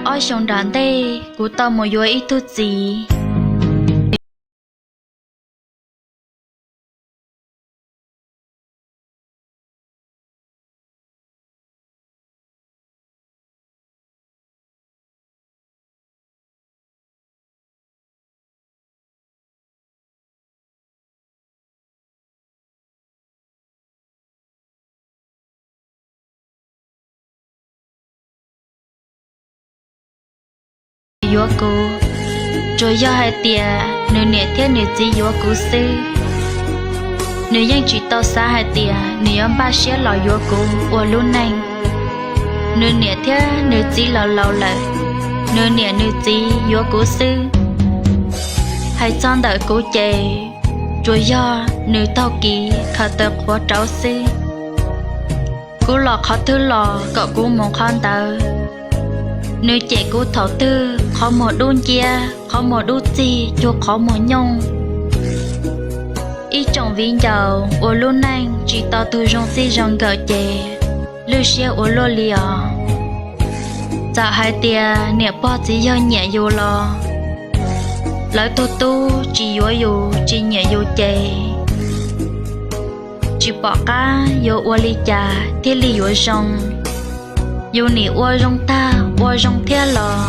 Ob xyoos nram ntej kuv tau mus yuav ib tug txiv. Yuav kuv, tsuas yog hais tias nws niam thiab nws txiv yuav kuv xwb. Nws yeej tsis tau xav hais tias nws yuav npaj siab los yuav kuv ua lub neej. Nws niam thiab nws txiv laus laus lawm, nws niam nws txiv yuav kuv xwb. Hais txog ntawm kuv ces tsuas yog nws taug kev khaws taw qhuav rauv xwb. Kuv los qhov twg los kom kuv mus qhov ntawd. Nws cem kuv thaum twg qhov muag dub nciab, qhov muag dub txig cuag qhov muag nyooj. Ib tsoom viv ncaus ua lub neej tsis tau tug zoo txij zoo nkawm ces lwj siab ua luaj li os. Txawm hais tias niam pog txiv yawg nyiam yus los lawv tug tub tsis yuav yus tsis nyiam yus ces tsis pom qab yuav ua li cas thiaj li yuav zoo. Yus nim ua zoo tag ua zoo thiab los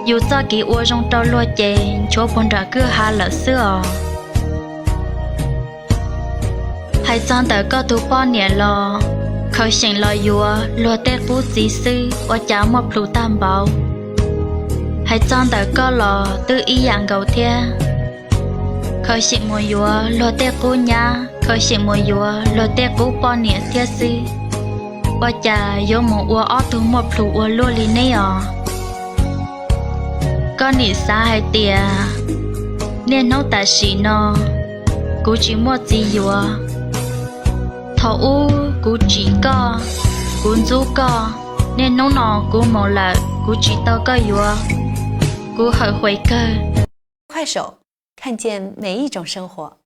yus txoj kev ua zoo rau luag ces nchuav puag nram kwj ha lawm xwb os. Hais txog ntawm koj tus poj niam los khaws xyeem los yuav luag tej qub txiv xwb ua cas muaj plhus tag npaum. Hais txog ntawm koj los twb ib yam nkaus thiab, khaws xyeem mus yuav luag tej qub nyab, khaws xyeem mus yuav luag tej qub poj niam thiab xwb, ua cas yuav mus ua ob tug muaj plhus ua luaj li neb os. Koj nim xav hais tias niaj hnub tam sim no kuv tsis muaj txiv yuav. Thaum ub kuv tsim koj, kuv ntxub koj, niaj hnub no kuv mus lawm kuv tsis tau koj yuav, kuv hawm huam kawg. 快手，看见每一种生活。